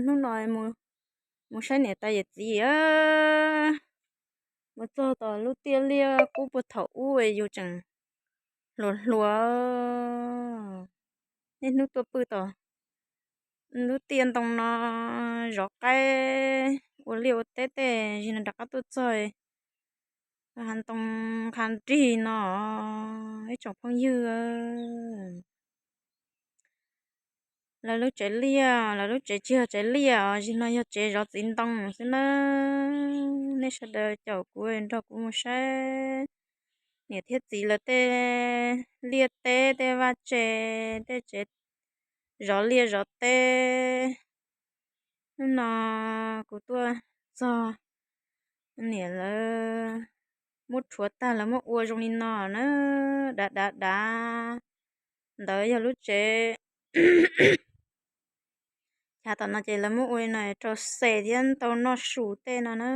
Hnub no mus saib niam tais yawm txiv, mus txog tom lub tiaj liaj qub puag thaum ub yus tseem hluas hluas. Niaj hnub tuaj pw tom lub tiaj ntoo no zov qaib ua liaj ua teb tej, zim no rov qab tuaj txog hav ntoo qha nrig no. Ib tsoom phooj ywg, lawv lub tsev liaj, lawv lub tsev tsis yog tsev liaj os, zim no yog tsev zov txiv ntoo xwb nawb. Nej sawv daws caum kuv nrog kuv mus saib niam thiab txiv lawv tej liaj teb, tej vaj tse, tej tsev zov liaj zov teb. Hnub no kuv tuaj txog, niam lawv muab rhuav tag, lawv muab ua zoo li no na, dav dav dav. Ntawd yog lub tsev. Chav tom no ces lawv muab ua li no rau xes thiab tau noj su tej no na.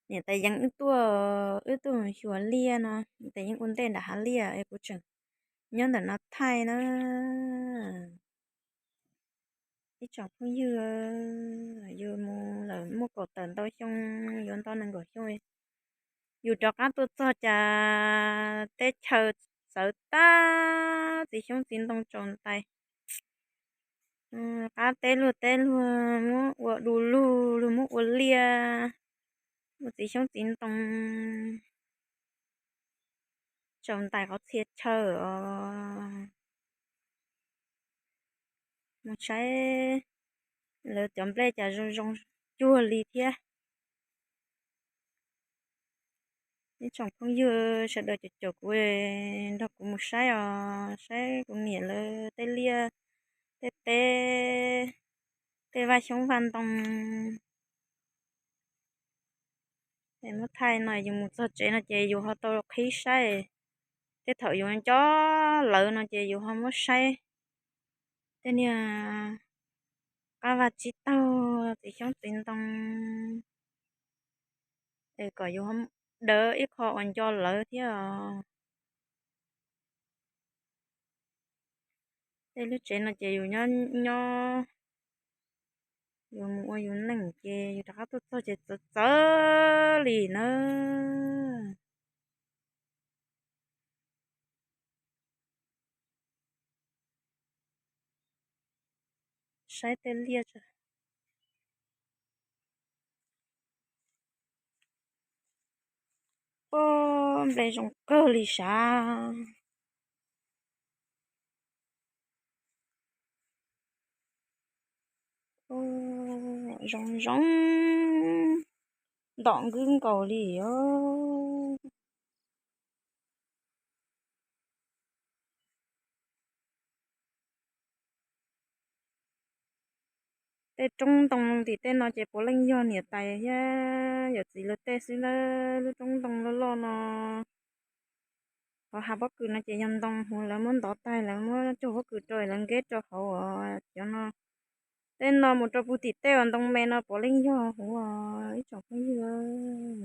Niam tais Yeev wb tuaj, wb tuaj xyuas liaj no, niam tais Yeev ua ntej nram hav liaj es kuv tseem nyob ntawm no thaij na. Ib tsoom phooj ywg, yus mus lawm muaj kaum tawm ntau xyoo, yuav nto nees nkaum xyoo, yus rov qab tuaj txog cas teb chaws txawv tag, txiv xyoob txiv ntoo tsaus ntais. Qab teb luag teb luag muab ua du lug, luag muab ua liaj, ua txiv xyoob txiv ntoo tsaus ntais qhov txhia chaw os. Mus saib lawv cov nplej cas zoo zoo cuag li thiab. Ib tsoom phooj ywg sawv daws caum caum kuv, nrog kuv mus saib os, saib kuv niam lawv tej liaj tej teb, tej vaj xyoob vaj ntoo. Es muab thaij no yus mus txog tsev no ces yus ho tau qhib saib. Tej thaum yus nco lawv no ces yus ho muab saib tej niag qab vaj tsib taug, txiv xyoob txiv ntoo, es kom yus dawv ib qho uas nco lawv thiab os. Tej lub tsev no ces yus nyob nyob, yus mus ua yus neej ces yus rov qab tuaj txog ces txawv txawv li na. Saib tej liaj, nplej zoo kawg li sav. Zoo zoo, ntom nkwb nkaus li os. Tej roob ntoo tim tej no ces puav leej yog niam tais thiab yawm txiv lawv tej xwb na. Lub roob ntoo loj loj no, qhov hav pob kws no ces yog ntoo huv, lawv muab ntov tag lawv muab cog pob kws rau lawv nkeb rau hauv os. Cov no, tej no mus rau puag tim tej uas ntoo me no puav leej yog huv os ib tsoom phooj ywg.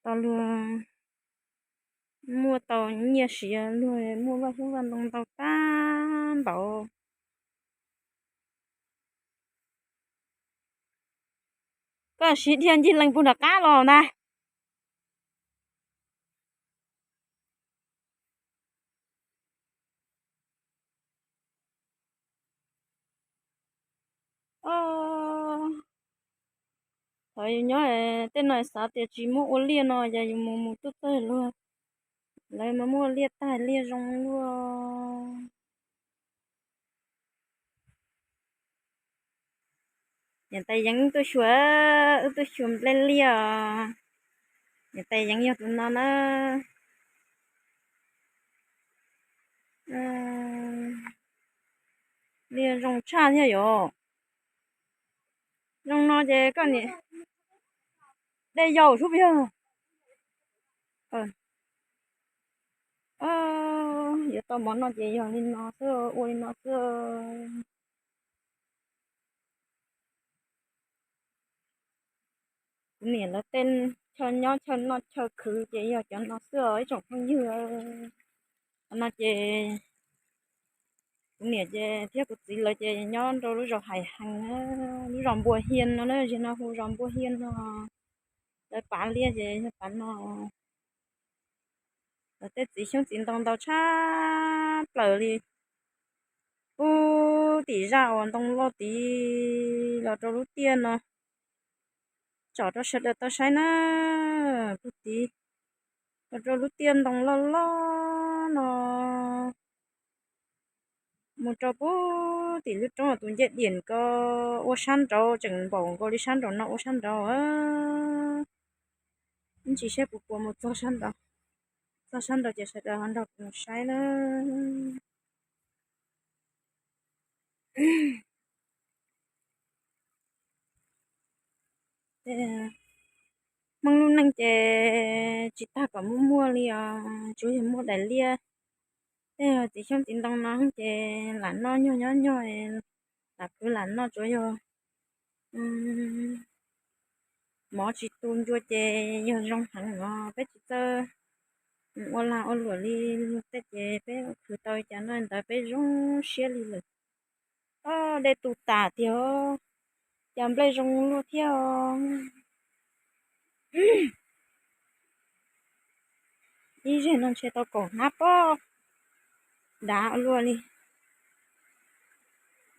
Tau luag muaj tau nyiaj siav, luag muaj vaj xyoob vaj ntoo ntau tag npaum. Koj siv dhia ncig lees puag nram qab los ntag. Thaum yus nyob tej no xav tias tsis muab ua liaj no, yog yus mus mus tuaj txog luag, lawv mas muaj liaj tag liaj zoo luaj. Niam tais Yeev tuaj xyuas, wb tuaj xyuas nplej liaj os. Niam tais Yeev yog tus no na. Liaj zoo tshaj thiab yom. Zoo no ces koj niam, dej yau sub yog. Yuav tau mov no ces yog li no xwb, ua li no xwb. Kuv niam lawv tej chaw nyob chaw noj chaw khwv ces yog cov no xwb os ib tsoom phooj ywg. Qhov no ces Kuv niam ces thiab kuv txiv lawv ces nyob rau lub zos Hais Hees, lub zos Npua Hias no na, zig no hu zos Npua Hias no. Lawv pav liaj ces yog pav no. Lawv tej txiv xyoob txiv ntoo ntau tshaj plaws li. Pub tim zaj uas ntoo loj tid los rau lub tiaj no, tsom rau sawv daws tau saib na. Pub tid los rau lub tiaj ntoo loj loj no, mus rau pub tim lub roob tus ncej diam ko ua sab nraud, tseem npaum nkaus li sab nraum no ua sab nraud. Ib ntsis seb puas puas mus txog sab nraud. Txog sab nraud ces sawv daws ho nrog kuv mus saib na. Hmoob lub neej ces tsis tag kom muaj muaj li os, tsuas yog muaj daim liaj. Tej txiv xyoob txiv ntoo no ces lam noj nyuag nyob nyuag, lam khwv lam noj tsuas yog mov tsis tu ncua ces yog zoo heev os. Peb tsis txawj ua lag ua luam li tej ces peb khwv tau cas noj ntawd peb zoo siab li lawm. Os, dej tu tas tiag, cas nplej zoo luaj thiab os. Ib zej no ntshe tau kaum hnab pob, dav luaj li.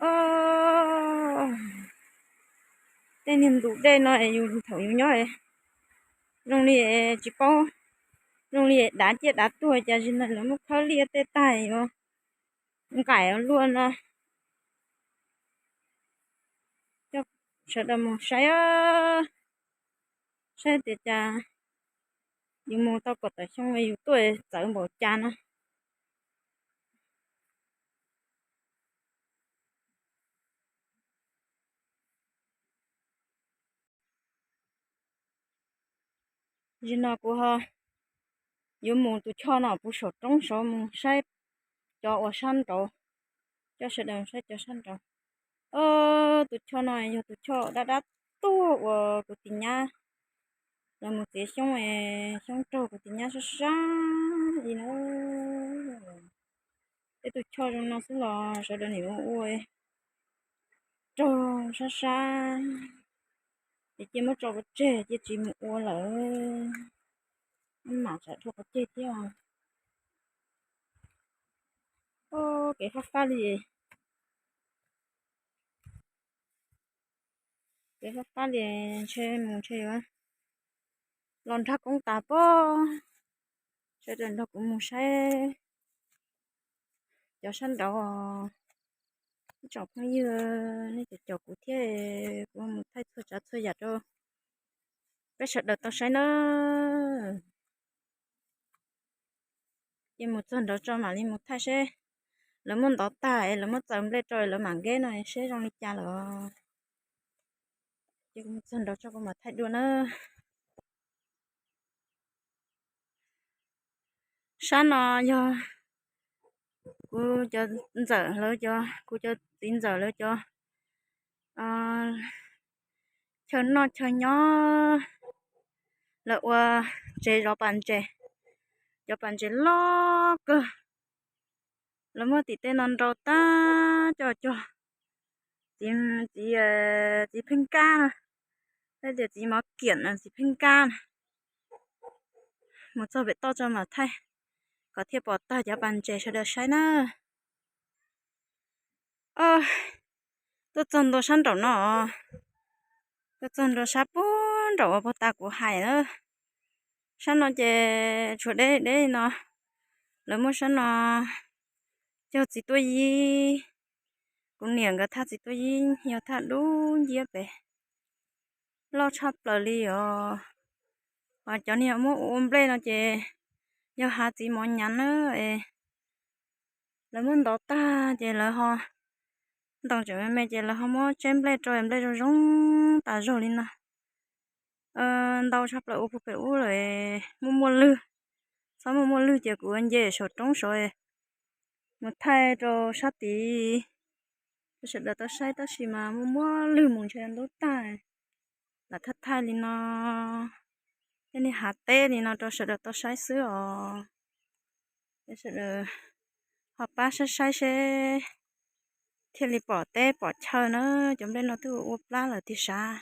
Os, tej niag ntu dej no yus thaum yus nyob zoo li tsis paub, zoo li dav ciaj dav tuag, cas zig no lawv muab khawb liaj tej tag yuav nqaim luaj no. Coj sawv daws mus saib, saib tias cas yus mus tau kom tawm xyoo yus tuaj txawv npaum cas no. Zim no kuv ho yuav mus tus choj no puv saum roob saud mus saib cov uas sab nraud, coj sawv daws saib cov sab nraud. Tus choj no yog tus choj dab dab tuag uas kuv tis nyab lawv mus txiav xyoob, xyoob raug kuv tis nyab sab sab li na. Peb tus choj zoo no xwb los sawv daws nim ua ua raug sab sab, ces cia muab tso pov tseg cia tsis mus ua lawm, mam tsam rau pov tseg thiab. Kev fab fab li, kev fab fab li, ntshe mus ntshe yuav los nrog koob tas pob. Sawv daws nrog kuv mus saib cov sab nraud. Ib tsoom phooj ywg, nej caum caum kuv thiab, kuv mus thaij txhua tsav txhua yam rau peb sawv daws tau saib nawb. Ces mus txog nraud tso mam li mus thaij seb lawv muab ntov tag es lawv muab txaws nplej rau lawv mam nkeb no seb zoo li cas lawm. Ces kuv mus txog nraud tso kuv mam thaij dua na. Sab no yog kuv cov ntxawm lawv cov, kuv cov txiv ntxawm lawv cov chaw noj chaw nyob, lawv ua tsev zov pas ntses, cov pas ntses loj kawg. Lawv muab tim tej no nrau tag coj cog, txiv, txiv pheej kab, thiab tias txiv mov kiam no txiv pheej kab. Mus txog pem toj tso mam thaij kom thiaj pom tag cov pas ntses sawv daws saib na. Tuaj txog ntua sab nraum no, tuaj txog ntua sab puag nraum uas puag ta kuv hais na. Sab no ces tshuav deb deb no, lawv muab sab no cog txiv tuaj yib. Kuv niam nkawd thaj txiv tuaj yib yog thaj dub nciab pem, loj tshaj plaws li os. Cov niag muab ua nplej no ces yog hav txiv mov nyav na. Lawv muab ntov tag ces lawv ho ntoos tseem me me ces lawv ho muab tseb nplej rau, nplej zoo zoo tas zog li no. Ntau tshaj plaws ua puag pem ub lawm, muaj muaj lwg, txhob muaj muaj lwg ces kuv nce saum roob saud mus thaij rau sab tid rau sawv daws tau saib, tab sis mas muaj muaj lwg mus ntshe ntub tag. Lam thaij thaij li no, tej niag hav teb li no rau sawv daws tau saib xwb os. Sawv daws ho pab saib saib seb thiaj li pom teb pom chaw na. Cov nplej no twb ua plab lawm tiag sav.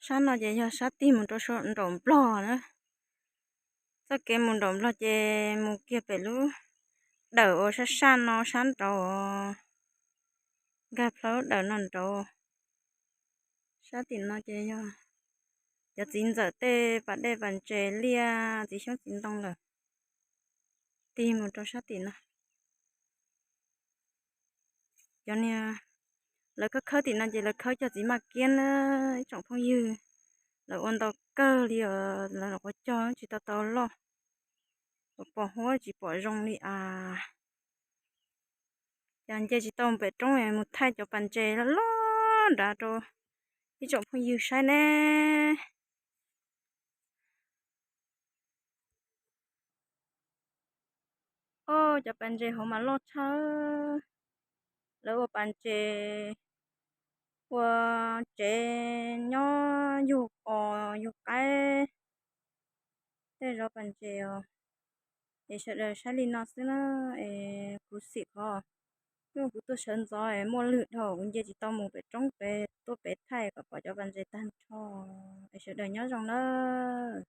Sab no ces yog sab tig mus rau nraum nplog na. Txoj kev mus nraum nplog ces mus kiag pem lub dawm uas sab sab no sab nraud, nkag plhaw lub dawm no nraud. Sab tim no ces yog cov txiv ntxawm tej pas dej pas ntses liaj txiv xyoob txiv ntoo lawm, tig mus rau sab tim no. Cov niag lawv khawb khawb tim no ces lawv khawb cog txiv maj kiab na ib tsoom phooj ywg. Lawv ua ntau kawg li os, lawv nyuam qhuav cog tsis tau tau loj, pom huab tsis pom zoo li as. Ces nce tsis tau pem roob, mus thaij cov pas ntses loj loj nrad rau ib tsoom phooj ywg saib ne. Os, cov pas ntses hauv mas loj tshaj. Lawv ua pas ntses, ua tsev nyob yug os yug qaib, tej zov pas ntses os. Es sawv daws saib li no xwb na, es kuv xim qhov kuv tuaj sawv ntxov es muaj lwg dhau kuv nce tsis tau mus pem roob pem tuaj pem thaij kom pom cov pas ntses tag nrho. Es sawv daws nyob zoo nawb.